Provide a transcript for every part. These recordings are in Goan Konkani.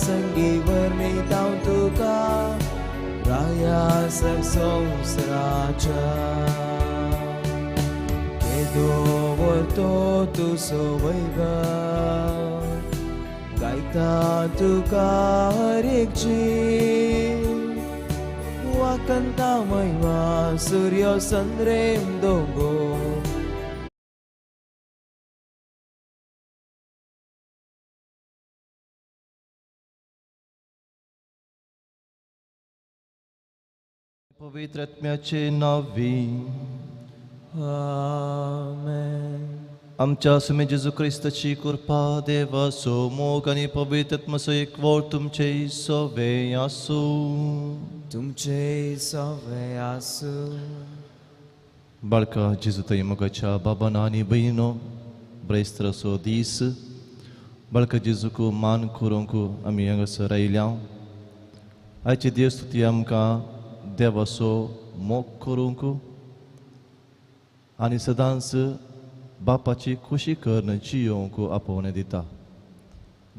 संगी वर्णितां तुका राया संवसाराच्या केदो व्हरतो तुजो वैभव गायता तुका हर एक जीव वाकंता महिमा सूर्य संद्रेम दोंगो. पवित्र आत्म्याचे नांवी. आमेन. आमच्या सुमे जेजू क्रिस्ताची कृपा, देवाचो मोग आनी पवित्र आत्म्याचो एकवट तुमचे सवे आसूं. तुमचे सवे आसूं. बाळका जेजू थंय मोगाच्या बाबान आनी भयणीनो, ब्रेस्त्राचो दीस बाळका जेजूक मान करूंक आमी हांगासर आयल्या. आयचे देव स्तुती आमकां देवाचो मोग करूंक आनी सदांच बापाची खुशी करून जियोवंक आपोवणें दिता.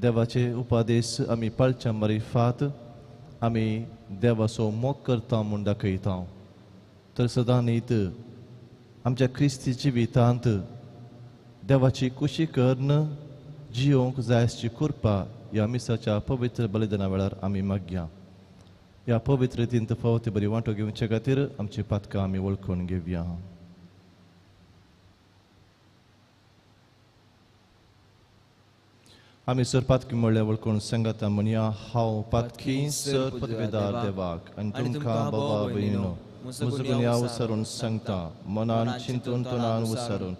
देवाचे उपादेश आमी पाळच्या मारिफात आमी देवाचो मोग करता म्हूण दाखयता. तर सदां न्हीत आमच्या क्रिस्ती जिवितांत देवाची खुशी करून जियोवंक जाय आसची कृपा ह्या मिसाच्या पवित्र बलिदाना वेळार आमी मागया. ह्या पवित्र रितीन फावती बरी वांटो घेवचे खातीर आमची पातकां आमी वळखून घेवया. आमी सर पातकी म्हणल्यार वळखून सांगाता म्हणया, हांव पातकी सर पदवेदार देवाक आनी तुमकां बाबा भयणीनो म्हजो गुन्यांव विसरून सांगता, मनान चिंतून तोंडान विसरून